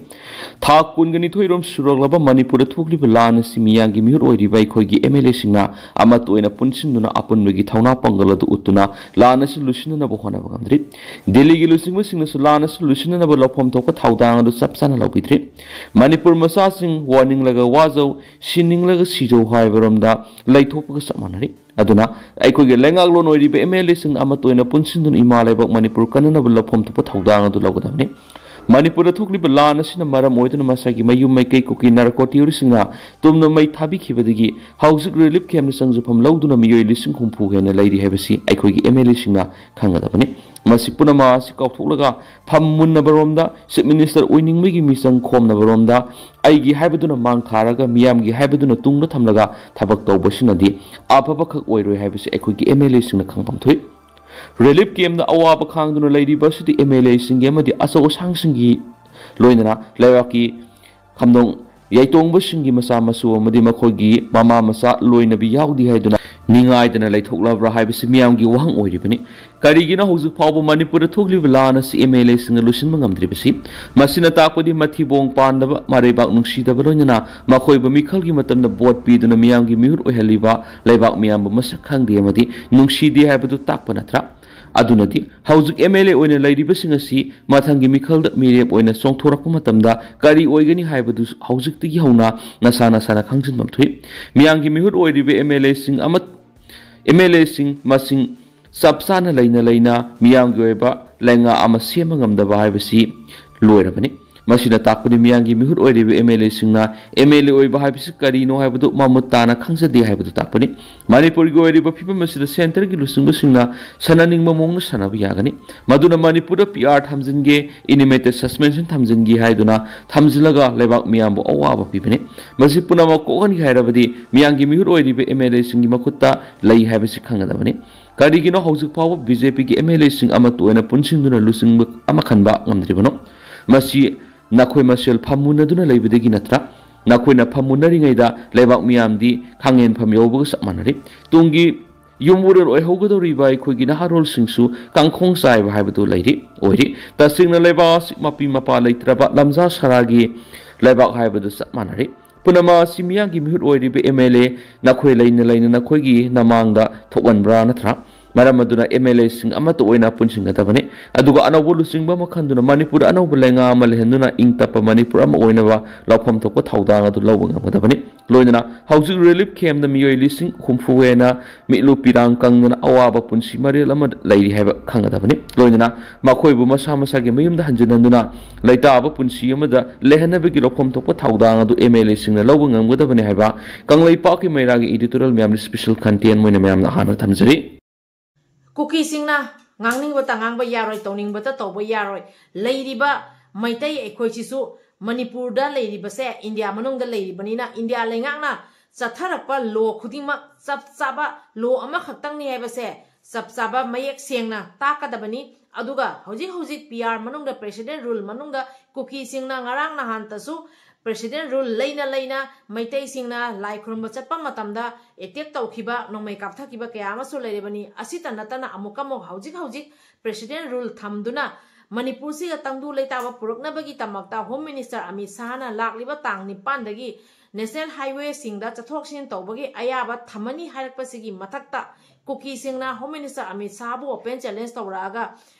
ꯊꯥ ꯀꯨꯟꯒ ꯅꯤꯊꯣꯏꯔꯣꯝ ꯁꯨꯔꯛꯂꯕ ꯃꯅꯤꯄꯨꯔꯗ ꯊꯣꯛꯂꯤꯕ ꯂꯥꯟ ꯑꯁꯤ ꯃꯤꯌꯥꯝꯒꯤ ꯃꯤꯍꯨꯠ ꯑꯣꯏꯔꯤꯕ ꯑꯩꯈꯣꯏꯒꯤ ꯑꯦꯝ ꯑꯦꯜ ꯑꯦꯁꯤꯡꯅ ꯑꯃꯠꯇ ꯑꯣꯏꯅ ꯄꯨꯟꯁꯤꯟꯗꯨꯅ ꯑꯄꯨꯟꯕꯒꯤ ꯊꯧꯅꯥ ꯄꯥꯡꯒꯜ ꯑꯗꯨ ꯎꯠꯇꯨꯅ ꯂꯥꯟ ꯑꯁꯤ ꯂꯣꯏꯁꯤꯟꯅꯅꯕ ꯍꯣꯠꯅꯕ ꯉꯝꯗ꯭ꯔꯤ꯫ ꯗꯦꯜꯂꯤꯒꯤ ꯂꯨꯆꯤꯡꯕꯁꯤꯡꯅꯁꯨ ꯂꯥꯟ ꯑꯁꯤ ꯂꯣꯏꯁꯤꯟꯅꯅꯕ ꯂꯧꯐꯝ ꯊꯣꯛꯄ ꯊꯧꯗꯥꯡ ꯑꯗꯨ ꯆꯞ ꯆꯥꯅ ꯂꯧꯕꯤꯗ꯭ꯔꯤ꯫ ꯃꯅꯤꯄꯨꯔ ꯃꯆꯥꯁꯤꯡ ꯋꯥꯅꯤꯡꯂꯒ ꯋꯥꯖꯧ, ꯁꯤꯅꯤꯡꯂꯒ ꯁꯤꯖꯧ ꯍꯥꯏꯕꯔꯣꯝꯗ ꯂꯩꯊꯣꯛꯄꯒ ꯆꯞ ꯃꯥꯟꯅꯔꯤ꯫ ꯑꯗꯨꯅ ꯑꯩꯈꯣꯏꯒꯤ ꯂꯩꯉꯥꯛꯂꯣꯟ ꯑꯣꯏꯔꯤꯕ ꯑꯦꯝ ꯑꯦꯜ ꯑꯦꯁꯤꯡꯅ ꯑꯃꯠꯇ ꯑꯣꯏꯅ ꯄꯨꯟꯁꯤꯟꯗꯨꯅ ꯏꯃꯥ ꯂꯩꯕꯥꯛ ꯃꯅꯤꯄꯨꯔ ꯀꯟꯅꯅꯕ ꯂꯧꯐꯝ ꯊꯣꯛꯄ ꯊꯧꯗꯥꯡ ꯑꯗꯨ ꯂꯧꯒꯗꯕꯅꯤ꯫ ꯃꯅꯤꯄꯨꯔꯗ ꯊꯣꯛꯂꯤꯕ ꯂꯥꯟ ꯑꯁꯤꯅ ꯃꯔꯝ ꯑꯣꯏꯗꯨꯅ ꯃꯁꯥꯒꯤ ꯃꯌꯨꯝ ꯃꯩꯀꯩ ꯀꯨꯀꯤ ꯅꯥꯔꯀꯣ ꯇꯤꯌꯣꯔꯤꯁꯤꯡꯅ ꯇꯨꯝꯅ ꯃꯩ ꯊꯥꯕꯤꯈꯤꯕꯗꯒꯤ ꯍꯧꯖꯤꯛ ꯔꯤꯂꯤꯐ ꯀꯦꯝꯞꯇ ꯆꯪꯖꯐꯝ ꯂꯧꯗꯨꯅ ꯃꯤꯑꯣꯏ ꯂꯤꯁꯤꯡ ꯍꯨꯝꯐꯨ ꯍꯦꯟꯅ ꯂꯩꯔꯤ ꯍꯥꯏꯕꯁꯤ ꯑꯩꯈꯣꯏꯒꯤ ꯑꯦꯝ ꯑꯦꯜ ꯑꯦꯁꯤꯡꯅ ꯈꯪꯒꯗꯕꯅꯤ꯫ ꯃꯁꯤ ꯄꯨꯝꯅꯃꯛ ꯑꯁꯤ ꯀꯥꯎꯊꯣꯛꯂꯒ ꯐꯝ ꯃꯨꯟꯅꯕꯔꯣꯝꯗ, ꯆꯤꯐ ꯃꯤꯅꯤꯁꯇꯔ ꯑꯣꯏꯅꯤꯡꯕꯒꯤ ꯃꯤꯆꯪ ꯈꯣꯝꯅꯕꯔꯣꯝꯗ, ꯑꯩꯒꯤ ꯍꯥꯏꯕꯗꯨꯅ ꯃꯥꯡ ꯊꯥꯔꯒ ꯃꯤꯌꯥꯝꯒꯤ ꯍꯥꯏꯕꯗꯨꯅ ꯇꯨꯡꯗ ꯊꯝꯂꯒ ꯊꯕꯛ ꯇꯧꯕꯁꯤꯅꯗꯤ ꯑꯐꯕꯈꯛ ꯑꯣꯏꯔꯣꯏ ꯍꯥꯏꯕꯁꯤ ꯑꯩꯈꯣꯏꯒꯤ ꯑꯦꯝ ꯑꯦꯜ ꯑꯦꯁꯤꯡꯅ ꯈꯪꯐꯝ ꯊꯣꯛꯏ꯫ ꯔꯤꯂꯤꯐ ꯀꯦꯝꯞꯇ ꯑꯋꯥꯕ ꯈꯥꯡꯗꯨꯅ ꯂꯩꯔꯤꯕ ꯑꯁꯤꯗꯤ ꯑꯦꯝ ꯑꯦꯜ ꯑꯦꯁꯤꯡꯒꯤ ꯑꯃꯗꯤ ꯑꯆꯧ ꯑꯁꯥꯡꯁꯤꯡꯒꯤ ꯂꯣꯏꯅꯅ ꯂꯩꯕꯥꯛꯀꯤ ꯈꯝꯗꯣꯡ ꯌꯥꯏꯇꯣꯡꯕꯁꯤꯡꯒꯤ ꯃꯆꯥ ꯃꯁꯨ ꯑꯃꯗꯤ ꯃꯈꯣꯏꯒꯤ ꯃꯃꯥ ꯃꯆꯥ ꯂꯣꯏꯅꯕꯤ ꯌꯥꯎꯗꯦ ꯍꯥꯏꯗꯨꯅ ꯅꯤꯡꯉꯥꯏꯗꯅ ꯂꯩꯊꯣꯛꯂꯕ꯭ꯔꯥ ꯍꯥꯏꯕꯁꯤ ꯃꯤꯌꯥꯝꯒꯤ ꯋꯥꯍꯪ ꯑꯣꯏꯔꯤꯕꯅꯤ꯫ ꯀꯔꯤꯒꯤꯅꯣ ꯍꯧꯖꯤꯛ ꯐꯥꯎꯕ ꯃꯅꯤꯄꯨꯔꯗ ꯊꯣꯛꯂꯤꯕ ꯂꯥꯟ ꯑꯁꯤ ꯑꯦꯝ ꯑꯦꯜ ꯑꯦꯁꯤꯡꯅ ꯂꯣꯏꯁꯤꯟꯕ ꯉꯝꯗ꯭ꯔꯤꯕꯁꯤ? ꯃꯁꯤꯅ ꯇꯥꯛꯄꯗꯤ ꯃꯊꯤꯕꯣꯡ ꯄꯥꯟꯗꯕ, ꯃꯔꯩꯕꯥꯛ ꯅꯨꯡꯁꯤꯗꯕ, ꯂꯣꯏꯅꯅ ꯃꯈꯣꯏꯕꯨ ꯃꯤꯈꯜꯒꯤ ꯃꯇꯝꯗ ꯚꯣꯠ ꯄꯤꯗꯨꯅ ꯃꯤꯌꯥꯝꯒꯤ ꯃꯤꯍꯨꯠ ꯑꯣꯏꯍꯜꯂꯤꯕ ꯂꯩꯕꯥꯛ ꯃꯤꯌꯥꯝꯕꯨ ꯃꯁꯛ ꯈꯪꯗꯦ ꯑꯃꯗꯤ ꯅꯨꯡꯁꯤꯗꯦ ꯍꯥꯏꯕꯗꯨ ꯇꯥꯛꯄ ꯅꯠꯇ꯭ꯔꯥ? ꯑꯗꯨꯅꯗꯤ ꯍꯧꯖꯤꯛ ꯑꯦꯝ ꯑꯦꯜ ꯑꯦ ꯑꯣꯏꯅ ꯂꯩꯔꯤꯕꯁꯤꯡ ꯑꯁꯤ ꯃꯊꯪꯒꯤ ꯃꯤꯈꯜꯗ ꯃꯤꯔꯦꯞ ꯑꯣꯏꯅ ꯆꯣꯡꯊꯣꯔꯛꯄ ꯃꯇꯝꯗ ꯀꯔꯤ ꯑꯣꯏꯒꯅꯤ ꯍꯥꯏꯕꯗꯨ ꯍꯧꯖꯤꯛꯇꯒꯤ ꯍꯧꯅ ꯅꯁꯥ ꯅꯁꯥꯅ ꯈꯪꯖꯤꯟꯐꯝ ꯊꯣꯛꯏ꯫ ꯃꯤꯌꯥꯝꯒꯤ ꯃꯤꯍꯨꯠ ꯑꯣꯏꯔꯤꯕ ꯑꯦꯝ ꯑꯦꯜ ꯑꯦꯁꯤꯡ ꯑꯃ, ꯑꯦꯝ ꯑꯦꯜ ꯑꯦꯁꯤꯡ ꯃꯁꯤꯡ ꯆꯞ ꯆꯥꯅ ꯂꯩꯅ ꯂꯩꯅ ꯃꯤꯌꯥꯝꯒꯤ ꯑꯣꯏꯕ ꯂꯩꯉꯥꯛ ꯑꯃ ꯁꯦꯝꯕ ꯉꯝꯗꯕ ꯍꯥꯏꯕꯁꯤ ꯂꯣꯏꯔꯕꯅꯤ꯫ ꯃꯁꯤꯅ ꯇꯥꯛꯄꯗꯤ ꯃꯤꯌꯥꯝꯒꯤ ꯃꯤꯍꯨꯠ ꯑꯣꯏꯔꯤꯕ ꯑꯦꯝ ꯑꯦꯜ ꯑꯦꯁꯤꯡꯅ ꯑꯦꯝ ꯑꯦꯜ ꯑꯦ ꯑꯣꯏꯕ ꯍꯥꯏꯕꯁꯤ ꯀꯔꯤꯅꯣ ꯍꯥꯏꯕꯗꯨ ꯃꯃꯨꯠ ꯇꯥꯅ ꯈꯪꯖꯗꯦ ꯍꯥꯏꯕꯗꯨ ꯇꯥꯛꯄꯅꯤ꯫ ꯃꯅꯤꯄꯨꯔꯒꯤ ꯑꯣꯏꯔꯤꯕ ꯐꯤꯕꯝ ꯑꯁꯤꯗ ꯁꯦꯟꯇꯔꯒꯤ ꯂꯨꯆꯤꯡꯕꯁꯤꯡꯅ ꯁꯥꯟꯅꯅꯤꯡꯕ ꯃꯑꯣꯡꯗ ꯁꯥꯟꯅꯕ ꯌꯥꯒꯅꯤ꯫ ꯃꯗꯨꯅ ꯃꯅꯤꯄꯨꯔꯗ ꯄꯤ ꯑꯥꯔ ꯊꯝꯖꯤꯟꯒꯦ, ꯏꯅꯤꯃꯦꯇꯦꯠ ꯁꯁꯄꯦꯟꯁꯟ ꯊꯝꯖꯤꯟꯒꯦ ꯍꯥꯏꯗꯨꯅ ꯊꯝꯖꯤꯜꯂꯒ ꯂꯩꯕꯥꯛ ꯃꯤꯌꯥꯝꯕꯨ ꯑꯋꯥꯕ ꯄꯤꯕꯅꯤ꯫ ꯃꯁꯤ ꯄꯨꯝꯅꯃꯛ ꯀꯣꯛꯍꯟꯒꯦ ꯍꯥꯏꯔꯕꯗꯤ ꯃꯤꯌꯥꯝꯒꯤ ꯃꯤꯍꯨꯠ ꯑꯣꯏꯔꯤꯕ ꯑꯦꯝ ꯑꯦꯜ ꯑꯦꯁꯤꯡꯒꯤ ꯃꯈꯨꯠꯇ ꯂꯩ ꯍꯥꯏꯕꯁꯤ ꯈꯪꯒꯗꯕꯅꯤ꯫ ꯀꯔꯤꯒꯤꯅꯣ ꯍꯧꯖꯤꯛ ꯐꯥꯎꯕ ꯕꯤ ꯖꯦ ꯄꯤꯒꯤ ꯑꯦꯝ ꯑꯦꯜ ꯑꯦꯁꯤꯡ ꯑꯃꯠꯇ ꯑꯣꯏꯅ ꯄꯨꯟꯁꯤꯟꯗꯨꯅ ꯂꯨꯆꯤꯡꯕ ꯑꯃ ꯈꯟꯕ ꯉꯝꯗ꯭ꯔꯤꯕꯅꯣ? ꯃꯁꯤ ꯅꯈꯣꯏ ꯃꯁꯦꯜ ꯐꯝꯃꯨꯟꯅꯗꯨꯅ ꯂꯩꯕꯗꯒꯤ ꯅꯠꯇ꯭ꯔꯥ? ꯅꯈꯣꯏꯅ ꯐꯝꯃꯨꯟꯅꯔꯤꯉꯩꯗ ꯂꯩꯕꯥꯛ ꯃꯤꯌꯥꯝꯗꯤ ꯈꯥꯡꯉꯦꯟꯐꯝ ꯌꯧꯕꯒ ꯆꯞ ꯃꯥꯟꯅꯔꯤ꯫ ꯇꯨꯡꯒꯤ ꯌꯨꯝ ꯎꯔꯦꯜ ꯑꯣꯏꯍꯧꯒꯗꯧꯔꯤꯕ ꯑꯩꯈꯣꯏꯒꯤ ꯅꯍꯥꯔꯣꯜꯁꯤꯡꯁꯨ ꯀꯥꯡꯈꯣꯡ ꯆꯥꯏꯕ ꯍꯥꯏꯕꯗꯨ ꯂꯩꯔꯤ, ꯑꯣꯏꯔꯤ꯫ ꯇꯁꯦꯡꯅ ꯂꯩꯕꯥꯛ ꯑꯁꯤ ꯃꯄꯤ ꯃꯄꯥ ꯂꯩꯇ꯭ꯔꯕ ꯂꯝꯖꯥ ꯁꯔꯥꯒꯤ ꯂꯩꯕꯥꯛ ꯍꯥꯏꯕꯗꯨ ꯆꯞ ꯃꯥꯟꯅꯔꯤ꯫ ꯄꯨꯝꯅꯃꯛ ꯑꯁꯤ ꯃꯤꯌꯥꯝꯒꯤ ꯃꯤꯍꯨꯠ ꯑꯣꯏꯔꯤꯕ M L A ꯅꯈꯣꯏ ꯂꯩꯅ ꯂꯩꯅ ꯅꯈꯣꯏꯒꯤ ꯅꯃꯥꯡꯗ ꯊꯣꯛꯍꯟꯕ꯭ꯔꯥ ꯅꯠꯇ꯭ꯔꯥ? ꯃꯔꯝ ꯑꯗꯨꯅ M L A ꯁꯤꯡ ꯑꯃꯠꯇ ꯑꯣꯏꯅ ꯄꯨꯟꯁꯤꯟꯒꯗꯕꯅꯤ꯫ ꯑꯗꯨꯒ ꯑꯅꯧꯕ ꯂꯨꯆꯤꯡꯕ ꯑꯃ ꯈꯟꯗꯨꯅ ꯃꯅꯤꯄꯨꯔꯗ ꯑꯅꯧꯕ ꯂꯩꯉꯥꯛ ꯑꯃ ꯂꯩꯍꯟꯗꯨꯅ ꯏꯪ ꯇꯞꯄ ꯃꯅꯤꯄꯨꯔ ꯑꯃ ꯑꯣꯏꯅꯕ ꯂꯧꯐꯝ ꯊꯣꯛꯄ ꯊꯧꯗꯥꯡ ꯑꯗꯨ ꯂꯧꯕ ꯉꯝꯒꯗꯕꯅꯤ꯫ ꯂꯣꯏꯅꯅ ꯍꯧꯖꯤꯛ relief camp ꯇ ꯃꯤꯑꯣꯏ ꯂꯤꯁꯤꯡ ꯍꯨꯝꯐꯨ ꯍꯦꯟꯅ ꯃꯤꯠꯂꯨ ꯄꯤꯔꯥꯡ ꯀꯪꯗꯅ ꯑꯋꯥꯕ ꯄꯨꯟꯁꯤ ꯃꯔꯦꯜ ꯑꯃ ꯂꯩꯔꯤ ꯍꯥꯏꯕ ꯈꯪꯒꯗꯕꯅꯤ꯫ ꯂꯣꯏꯅꯅ ꯃꯈꯣꯏꯕꯨ ꯃꯁꯥ ꯃꯁꯥꯒꯤ ꯃꯌꯨꯝꯗ ꯍꯟꯖꯤꯟꯍꯟꯗꯨꯅ ꯂꯩꯇꯥꯕ ꯄꯨꯟꯁꯤ ꯑꯃꯗ ꯂꯩꯍꯟꯅꯕꯒꯤ ꯂꯧꯐꯝ ꯊꯣꯛꯄ ꯊꯧꯗꯥꯡ ꯑꯗꯨ M L A ꯁꯤꯡꯅ ꯂꯧꯕ ꯉꯝꯒꯗꯕꯅꯤ ꯍꯥꯏꯕ ꯀꯪꯂꯩꯄꯥꯛꯀꯤ ꯃꯩꯔꯥꯒꯤ editorial ꯃꯌꯥꯝꯗ special content ꯑꯣꯏꯅ ꯃꯌꯥꯝꯅ ꯑꯍꯥꯟꯕ ꯊꯝꯖꯔꯤ꯫ ꯀꯨꯀꯤꯁꯤꯡꯅ ꯉꯥꯡꯅꯤꯡꯕꯇ ꯉꯥꯡꯕ ꯌꯥꯔꯣꯏ, ꯇꯧꯅꯤꯡꯕꯇ ꯇꯧꯕ ꯌꯥꯔꯣꯏ꯫ ꯂꯩꯔꯤꯕ ꯃꯩꯇꯩ ꯑꯩꯈꯣꯏꯁꯤꯁꯨ ꯃꯅꯤꯄꯨꯔꯗ ꯂꯩꯔꯤꯕꯁꯦ ꯏꯟꯗꯤꯌꯥ ꯃꯅꯨꯡꯗ ꯂꯩꯔꯤꯕꯅꯤꯅ ꯏꯟꯗꯤꯌꯥ ꯂꯩꯉꯥꯛꯅ ꯆꯠꯊꯔꯛꯄ law ꯈꯨꯗꯤꯡꯃꯛ ꯆꯞ ꯆꯥꯕ law ꯑꯃꯈꯛꯇꯪꯅꯤ ꯍꯥꯏꯕꯁꯦ ꯆꯞ ꯆꯥꯕ ꯃꯌꯦꯛ ꯁꯦꯡꯅ ꯇꯥꯛꯀꯗꯕꯅꯤ꯫ ꯑꯗꯨꯒ ꯍꯧꯖꯤꯛ ꯍꯧꯖꯤꯛ P R ꯃꯅꯨꯡꯗ, president rule ꯃꯅꯨꯡꯗ ꯀꯨꯀꯤꯁꯤꯡꯅ ꯉꯔꯥꯡ ꯅꯍꯥꯟꯇꯁꯨ president rule ꯂꯩꯅ ꯂꯩꯅ ꯃꯩꯇꯩꯁꯤꯡꯅ ꯂꯥꯏ ꯈꯨꯔꯨꯝꯕ ꯆꯠꯄ ꯃꯇꯝꯗ attack ꯇꯧꯈꯤꯕ, ꯅꯣꯡꯃꯩ ꯀꯥꯞꯊꯈꯤꯕ ꯀꯌꯥ ꯑꯃꯁꯨ ꯂꯩꯔꯤꯕꯅꯤ꯫ ꯑꯁꯤꯇ ꯅꯠꯇꯅ ꯑꯃꯨꯛꯀ ꯑꯃꯨꯛ ꯍꯧꯖꯤꯛ ꯍꯧꯖꯤꯛ president rule ꯊꯝꯗꯨꯅ ꯃꯅꯤꯄꯨꯔꯁꯤꯒ ꯇꯪꯗꯨ ꯂꯩꯇꯥꯕ ꯄꯨꯔꯛꯅꯕꯒꯤꯗꯃꯛꯇ Home Minister ꯑꯃꯤꯠ ꯁꯥꯍꯅ ꯂꯥꯛꯂꯤꯕ ꯇꯥꯡ ꯅꯤꯄꯥꯟꯗꯒꯤ national highway ꯁꯤꯡꯗ ꯆꯠꯊꯣꯛ ꯆꯠꯁꯤꯟ ꯇꯧꯕꯒꯤ ꯑꯌꯥꯕ ꯊꯝꯃꯅꯤ ꯍꯥꯏꯔꯛꯄꯁꯤꯒꯤ ꯃꯊꯛꯇ ꯀꯨꯀꯤꯁꯤꯡꯅ Home Minister Amit ꯁꯥꯍꯕꯨ open challenge ꯇꯧꯔꯛꯑꯒ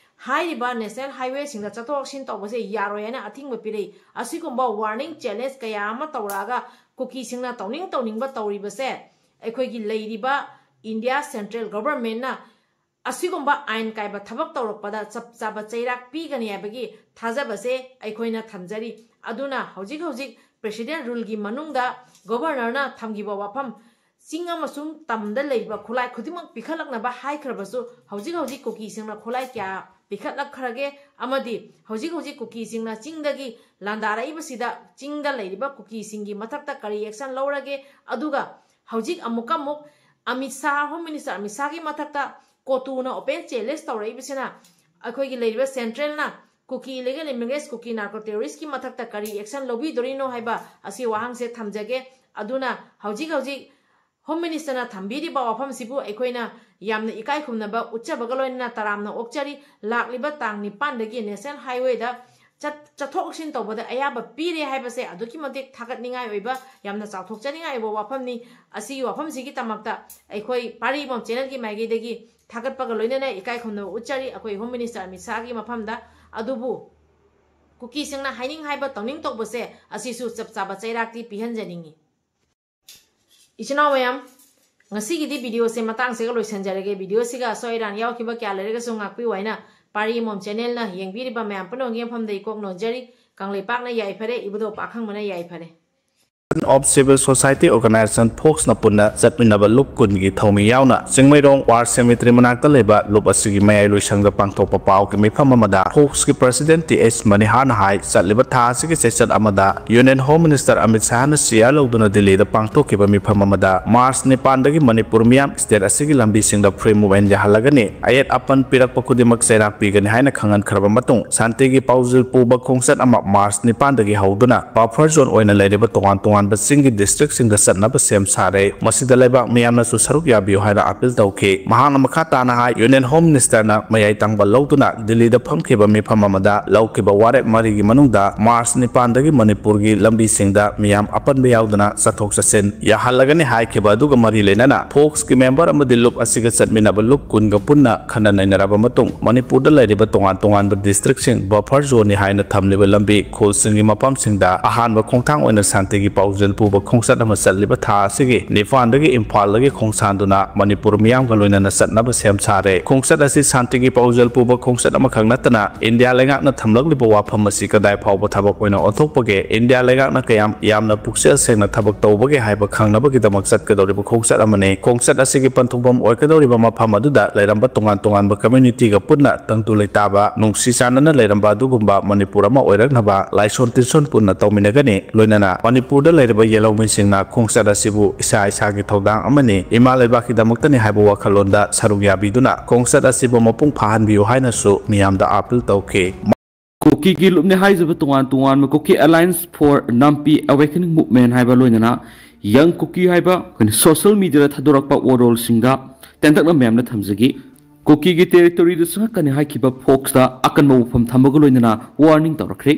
ꯍꯥꯏꯔꯤꯕ national highway ꯁꯤꯡꯗ ꯆꯠꯊꯣꯛ ꯆꯠꯁꯤꯟ ꯇꯧꯕꯁꯦ ꯌꯥꯔꯣꯏ ꯍꯥꯏꯅ ꯑꯊꯤꯡꯕ ꯄꯤꯔꯛꯏ꯫ ꯑꯁꯤꯒꯨꯝꯕ warning, challenge ꯀꯌꯥ ꯑꯃ ꯇꯧꯔꯛꯑꯒ ꯀꯨꯀꯤꯁꯤꯡꯅ ꯇꯧꯅꯤꯡ ꯇꯧꯅꯤꯡꯕ ꯇꯧꯔꯤꯕꯁꯦ ꯑꯩꯈꯣꯏꯒꯤ ꯂꯩꯔꯤꯕ ꯏꯟꯗꯤꯌꯥ central government ꯅ ꯑꯁꯤꯒꯨꯝꯕ ꯑꯥꯏꯟ ꯀꯥꯏꯕ ꯊꯕꯛ ꯇꯧꯔꯛꯄꯗ ꯆꯞ ꯆꯥꯕ ꯆꯩꯔꯥꯛ ꯄꯤꯒꯅꯤ ꯍꯥꯏꯕꯒꯤ ꯊꯥꯖꯕꯁꯦ ꯑꯩꯈꯣꯏꯅ ꯊꯝꯖꯔꯤ꯫ ꯑꯗꯨꯅ ꯍꯧꯖꯤꯛ ꯍꯧꯖꯤꯛ president rule ꯒꯤ ꯃꯅꯨꯡꯗ governor ꯅ ꯊꯝꯈꯤꯕ ꯋꯥꯐꯝ, ꯆꯤꯡ ꯑꯃꯁꯨꯡ ꯇꯝꯗ ꯂꯩꯕ ꯈꯨꯠꯂꯥꯏ ꯈꯨꯗꯤꯡꯃꯛ ꯄꯤꯈꯠꯂꯛꯅꯕ ꯍꯥꯏꯈ꯭ꯔꯕꯁꯨ ꯍꯧꯖꯤꯛ ꯍꯧꯖꯤꯛ ꯀꯨꯀꯤꯁꯤꯡꯅ ꯈꯨꯠꯂꯥꯏ ꯀꯌꯥ ꯄꯤꯈꯠꯂꯛꯈ꯭ꯔꯒꯦ? ꯑꯃꯗꯤ ꯍꯧꯖꯤꯛ ꯍꯧꯖꯤꯛ ꯀꯨꯀꯤꯁꯤꯡꯅ ꯆꯤꯡꯗꯒꯤ ꯂꯥꯟꯗꯥꯔꯛꯏꯕꯁꯤꯗ ꯆꯤꯡꯗ ꯂꯩꯔꯤꯕ ꯀꯨꯀꯤꯁꯤꯡꯒꯤ ꯃꯊꯛꯇ ꯀꯔꯤ action ꯂꯧꯔꯒꯦ? ꯑꯗꯨꯒ ꯍꯧꯖꯤꯛ ꯑꯃꯨꯛꯀ ꯑꯃꯨꯛ ꯑꯃꯤꯠ ꯁꯥꯍ, Home Minister ꯑꯃꯤꯠ ꯁꯥꯍꯒꯤ ꯃꯊꯛꯇ ꯀꯣꯇꯨꯅ open challenge ꯇꯧꯔꯛꯏꯕꯁꯤꯅ ꯑꯩꯈꯣꯏꯒꯤ ꯂꯩꯔꯤꯕ central ꯅ ꯀꯨꯀꯤ illegal immigrants, ꯀꯨꯀꯤ narco terrorist ꯀꯤ ꯃꯊꯛꯇ ꯀꯔꯤ action ꯂꯧꯕꯤꯗꯣꯔꯤꯅꯣ ꯍꯥꯏꯕ ꯑꯁꯤ ꯋꯥꯍꯪꯁꯦ ꯊꯝꯖꯒꯦ꯫ ꯑꯗꯨꯅ ꯍꯧꯖꯤꯛ ꯍꯧꯖꯤꯛ Home Ministerꯅ ꯊꯝꯕꯤꯔꯤꯕ ꯋꯥꯐꯝꯁꯤꯕꯨ ꯑꯩꯈꯣꯏꯅ ꯌꯥꯝꯅ ꯏꯀꯥꯏ ꯈꯨꯝꯅꯕ ꯎꯠꯆꯕꯒ ꯂꯣꯏꯅꯅ ꯇꯔꯥꯝꯅ ꯑꯣꯛꯆꯔꯤ꯫ ꯂꯥꯛꯂꯤꯕ ꯇꯥꯡ ꯅꯤꯄꯥꯟꯗꯒꯤ National Highwayꯗ ꯆꯠ-, ꯆꯠꯊꯣꯛ ꯆꯠꯁꯤꯟ ꯇꯧꯕꯗ ꯑꯌꯥꯕ ꯄꯤꯔꯦ ꯍꯥꯏꯕꯁꯦ ꯑꯗꯨꯛꯀꯤ ꯃꯇꯤꯛ ꯊꯥꯒꯠꯅꯤꯡꯉꯥꯏ ꯑꯣꯏꯕ, ꯌꯥꯝꯅ ꯆꯥꯎꯊꯣꯛꯆꯅꯤꯡꯉꯥꯏ ꯑꯣꯏꯕ ꯋꯥꯐꯝꯅꯤ꯫ ꯑꯁꯤꯒꯤ ꯋꯥꯐꯝꯁꯤꯒꯤ ꯗꯃꯛꯇ ꯑꯩꯈꯣꯏ ꯄꯥꯔꯤ ꯏꯃꯣꯝ channelꯒꯤ ꯃꯥꯏꯀꯩꯗꯒꯤ ꯊꯥꯒꯠꯄꯒ ꯂꯣꯏꯅꯅ ꯏꯀꯥꯏ ꯈꯨꯝꯅꯕ ꯎꯠꯆꯔꯤ ꯑꯩꯈꯣꯏ Home Minister ꯑꯃꯤꯠ ꯁꯥꯍꯒꯤ ꯃꯐꯝꯗ꯫ ꯑꯗꯨꯕꯨ ꯀꯨꯀꯤꯁꯤꯡꯅ ꯍꯥꯏꯅꯤꯡ ꯍꯥꯏꯕ ꯇꯧꯅꯤꯡ ꯇꯧꯕꯁꯦ ꯑꯁꯤꯁꯨ ꯆꯞ ꯆꯥꯕ ꯆꯩꯔꯥꯛꯇꯤ ꯄꯤꯍꯟꯖꯅꯤꯡꯉꯤ꯫ ꯏꯆꯤꯟ ꯏꯅꯥꯎ ꯃꯌꯥꯝ, ꯉꯁꯤꯒꯤꯗꯤ videoꯁꯦ ꯃꯇꯥꯡꯁꯤꯒ ꯂꯣꯏꯁꯤꯟꯖꯔꯒꯦ꯫ Videoꯁꯤꯒ ꯑꯁꯣꯏ ꯑꯔꯥꯟ ꯌꯥꯎꯈꯤꯕ ꯀꯌꯥ ꯂꯩꯔꯒꯁꯨ ꯉꯥꯛꯄꯤꯌꯨ ꯍꯥꯏꯅ ꯄꯥꯔꯤ ꯏꯃꯣꯝ channelꯅ ꯌꯦꯡꯕꯤꯔꯤꯕ ꯃꯌꯥꯝ ꯄꯨꯝꯅꯃꯛꯀꯤ ꯃꯐꯝꯗ ꯏꯀꯣꯛ ꯅꯣꯟꯖꯔꯤ꯫ ꯀꯪꯂꯩꯄꯥꯛꯅ ꯌꯥꯏꯐꯔꯦ, ꯏꯕꯨꯙꯧ ꯄꯥꯈꯪꯕꯅ ꯌꯥꯏꯐꯔꯦ꯫ Of Civil Society Organization ꯐꯣꯛꯁꯅ ꯄꯨꯟꯅ ꯆꯠꯃꯤꯟꯅꯕ ꯂꯨꯞ ꯀꯨꯟꯒꯤ ꯊꯧꯃꯤ ꯌꯥꯎꯅ ꯆꯤꯡꯃꯩꯔꯣꯡ War Cemetery ꯃꯅꯥꯛꯇ ꯂꯩꯕ ꯂꯨꯞ ꯑꯁꯤꯒꯤ ꯃꯌꯥꯏ ꯂꯣꯏꯁꯪꯗ ꯄꯥꯡꯊꯣꯛꯄ ꯄꯥꯎꯒꯤ ꯃꯤꯐꯝ ꯑꯃꯗ ꯐꯣꯛꯁꯀꯤ President ꯇꯤ ꯑꯩꯆ ꯃꯅꯤꯍꯥꯔꯅ ꯍꯥꯏ, ꯆꯠꯂꯤꯕ ꯊꯥ ꯑꯁꯤꯒꯤ ꯆꯩꯆꯠ ꯑꯃꯗ Union Home Minister ꯑꯃꯤꯠ ꯁꯥꯍꯅ ꯁꯤꯌꯥ ꯂꯧꯗꯨꯅ ꯗꯤꯜꯂꯤꯗ ꯄꯥꯡꯊꯣꯛꯈꯤꯕ ꯃꯤꯐꯝ ꯑꯃꯗ ꯃꯥꯔꯆ ꯅꯤꯄꯥꯟꯗꯒꯤ ꯃꯅꯤꯄꯨꯔ ꯃꯤꯌꯥꯝ state ꯑꯁꯤꯒꯤ ꯂꯝꯕꯤꯁꯤꯡꯗ free movement ꯌꯥꯍꯜꯂꯒꯅꯤ, ꯑꯌꯦꯠ ꯑꯄꯟ ꯄꯤꯔꯛꯄ ꯈꯨꯗꯤꯡꯃꯛ ꯆꯩꯔꯥꯛ ꯄꯤꯒꯅꯤ ꯍꯥꯏꯅ ꯈꯪꯍꯟꯈ꯭ꯔꯕ ꯃꯇꯨꯡ, ꯁꯥꯟꯇꯤꯒꯤ ꯄꯥꯎꯖꯦꯜ ꯄꯨꯕ ꯈꯣꯡꯆꯠ ꯑꯃ ꯃꯥꯔꯆ ꯅꯤꯄꯥꯟꯗꯒꯤ ꯍꯧꯗꯨꯅ buffer zone ꯑꯣꯏꯅ ꯂꯩꯔꯤꯕ ꯇꯣꯉꯥꯟ ꯇꯣꯉꯥꯟꯕ ꯆꯤꯡꯒꯤ districtꯁꯤꯡꯗ ꯆꯠꯅꯕ ꯁꯦꯝ ꯁꯥꯔꯦ꯫ ꯃꯁꯤꯗ ꯂꯩꯕꯥꯛ ꯃꯤꯌꯥꯝꯅꯁꯨ ꯁꯔꯨꯛ ꯌꯥꯕꯤꯌꯨ ꯍꯥꯏꯅ appeal ꯇꯧꯈꯤ꯫ ꯃꯍꯥꯛꯅ ꯃꯈꯥ ꯇꯥꯅ ꯍꯥꯏ, Union Home Ministerꯅ ꯃꯌꯥꯏ ꯇꯪꯕ ꯂꯧꯗꯨꯅ ꯗꯤꯜꯂꯤꯗ ꯐꯝꯈꯤꯕ ꯃꯤꯐꯝ ꯑꯃꯗ ꯂꯧꯈꯤꯕ ꯋꯥꯔꯦꯞ ꯃꯔꯤꯒꯤ ꯃꯅꯨꯡꯗ ꯃꯥꯔꯆ ꯅꯤꯄꯥꯟꯗꯒꯤ ꯃꯅꯤꯄꯨꯔꯒꯤ ꯂꯝꯕꯤꯁꯤꯡꯗ ꯃꯤꯌꯥꯝ ꯑꯄꯟꯕ ꯌꯥꯎꯗꯅ ꯆꯠꯊꯣꯛ ꯆꯠꯁꯤꯟ ꯌꯥꯍꯜꯂꯒꯅꯤ ꯍꯥꯏꯈꯤꯕ ꯑꯗꯨꯒ ꯃꯔꯤ ꯂꯩꯅꯅ ꯐꯣꯛꯁꯀꯤ member ꯑꯃꯗꯤ ꯂꯨꯞ ꯑꯁꯤꯒ ꯆꯠꯃꯤꯟꯅꯕ ꯂꯨꯞ ꯀꯨꯟꯒ ꯄꯨꯟꯅ ꯈꯟꯅ ꯅꯩꯅꯔꯕ ꯃꯇꯨꯡ, ꯃꯅꯤꯄꯨꯔꯗ ꯂꯩꯔꯤꯕ ꯇꯣꯉꯥꯟ ꯇꯣꯉꯥꯟꯕ districtꯁꯤꯡ buffer zoneꯅꯤ ꯍꯥꯏꯅ ꯊꯝꯂꯤꯕ ꯂꯝꯕꯤ ꯈꯨꯜꯁꯤꯡꯒꯤ ꯃꯐꯝꯁꯤꯡꯗ ꯑꯍꯥꯟꯕ ꯈꯣꯡꯊꯥꯡ ꯑꯣꯏꯅ ꯁꯥꯟꯇꯤꯒꯤ ꯄꯥꯎꯖꯦꯜ ꯄꯨꯕ ꯈꯣꯡꯆꯠ ꯑꯃ ꯆꯠꯂꯤꯕ ꯊꯥ ꯑꯁꯤꯒꯤ ꯅꯤꯄꯥꯟꯗꯒꯤ ꯏꯝꯐꯥꯜꯗꯒꯤ ꯈꯣꯡꯁꯥꯟꯗꯨꯅ ꯃꯅꯤꯄꯨꯔ ꯃꯤꯌꯥꯝꯒ ꯂꯣꯏꯅꯅ ꯆꯠꯅꯕ ꯁꯦꯝ ꯁꯥꯔꯦ꯫ ꯈꯣꯡꯆꯠ ꯑꯁꯤ ꯁꯥꯟꯇꯤꯒꯤ ꯄꯥꯎꯖꯦꯜ ꯄꯨꯕ ꯈꯣꯡꯆꯠ ꯑꯃꯈꯛ ꯅꯠꯇꯅ ꯏꯟꯗꯤꯌꯥ ꯂꯩꯉꯥꯛꯅ ꯊꯝꯂꯛꯂꯤꯕ ꯋꯥꯐꯝ ꯑꯁꯤ ꯀꯗꯥꯏ ꯐꯥꯎꯕ ꯊꯕꯛ ꯑꯣꯏꯅ ꯑꯣꯟꯊꯣꯛꯄꯒꯦ, ꯏꯟꯗꯤꯌꯥ ꯂꯩꯉꯥꯛꯅ ꯀꯌꯥꯝ ꯌꯥꯝꯅ ꯄꯨꯛꯆꯦꯜ ꯁꯦꯡꯅ ꯊꯕꯛ ꯇꯧꯕꯒꯦ ꯍꯥꯏꯕ ꯈꯪꯅꯕꯒꯤꯗꯃꯛ ꯆꯠꯀꯗꯧꯔꯤꯕ ꯈꯣꯡꯆꯠ ꯑꯃꯅꯤ꯫ ꯈꯣꯡꯆꯠ ꯑꯁꯤꯒꯤ ꯄꯟꯊꯨꯡꯐꯝ ꯑꯣꯏꯒꯗꯧꯔꯤꯕ ꯃꯐꯝ ꯑꯗꯨꯗ ꯂꯩꯔꯝꯕ ꯇꯣꯉꯥꯟ ꯇꯣꯉꯥꯟꯕ communityꯒ ꯄꯨꯟꯅ ꯇꯪꯗꯨ ꯂꯩꯇꯥꯕ, ꯅꯨꯡꯁꯤ ꯆꯥꯟꯅꯅ ꯂꯩꯔꯝꯕ ꯑꯗꯨꯒꯨꯝꯕ ꯃꯅꯤꯄꯨꯔ ꯑꯃ ꯑꯣꯏꯔꯛꯅꯕ ꯂꯥꯏꯁꯣꯟ ꯇꯤꯟꯁꯣꯟ ꯄꯨꯟꯅ ꯇꯧꯃꯤꯟꯅꯒꯅꯤ꯫ ꯂꯣꯏꯅꯅ ꯃꯅꯤꯄꯨꯔꯗ ꯂꯩꯔꯤꯕ ꯌꯦꯜꯍꯧꯃꯤꯁꯤꯡꯅ ꯈꯣꯡꯆꯠ ꯑꯁꯤꯕꯨ ꯏꯁꯥ ꯏꯁꯥꯒꯤ ꯊꯧꯗꯥꯡ ꯑꯃꯅꯤ, ꯏꯃꯥ ꯂꯩꯕꯥꯛꯀꯤꯗꯃꯛꯇꯅꯤ ꯍꯥꯏꯕ ꯋꯥꯈꯜꯂꯣꯟꯗ ꯁꯔꯨꯛ ꯌꯥꯕꯤꯗꯨꯅ ꯈꯣꯡꯆꯠ ꯑꯁꯤꯕꯨ ꯃꯄꯨꯡ ꯐꯥꯍꯟꯕꯤꯌꯨ ꯍꯥꯏꯅꯁꯨ ꯃꯤꯌꯥꯝꯗ appeal ꯇꯧꯈꯤ꯫ ꯀꯨꯀꯤꯒꯤ ꯂꯨꯞꯅꯤ ꯍꯥꯏꯖꯕ ꯇꯣꯉꯥꯟ ꯇꯣꯉꯥꯟꯕ Kuki Alliance for Nampi Awakening Movement ꯍꯥꯏꯕ ꯂꯣꯏꯅꯅ ꯌꯪ ꯀꯨꯀꯤ ꯍꯥꯏꯕ ꯑꯩꯈꯣꯏꯅ ꯁꯣꯁꯤꯌꯦꯜ ꯃꯤꯗꯤꯌꯥꯗ ꯊꯥꯗꯣꯔꯛꯄ ꯋꯥꯔꯣꯜꯁꯤꯡꯗ ꯇꯦꯟꯇꯛꯅ ꯃꯌꯥꯝꯅ ꯊꯝꯖꯒꯦ꯫ ꯀꯨꯀꯤꯒꯤ ꯇꯦꯔꯤꯇꯣꯔꯤꯗ ꯆꯪꯉꯛꯀꯅꯤ ꯍꯥꯏꯈꯤꯕ ꯐꯣꯛꯁꯇ ꯑꯀꯟꯕ ꯋꯥꯐꯝ ꯊꯝꯕꯒ ꯂꯣꯏꯅꯅ ꯋꯥꯔꯅꯤꯡ ꯇꯧꯔꯛꯈ꯭ꯔꯦ꯫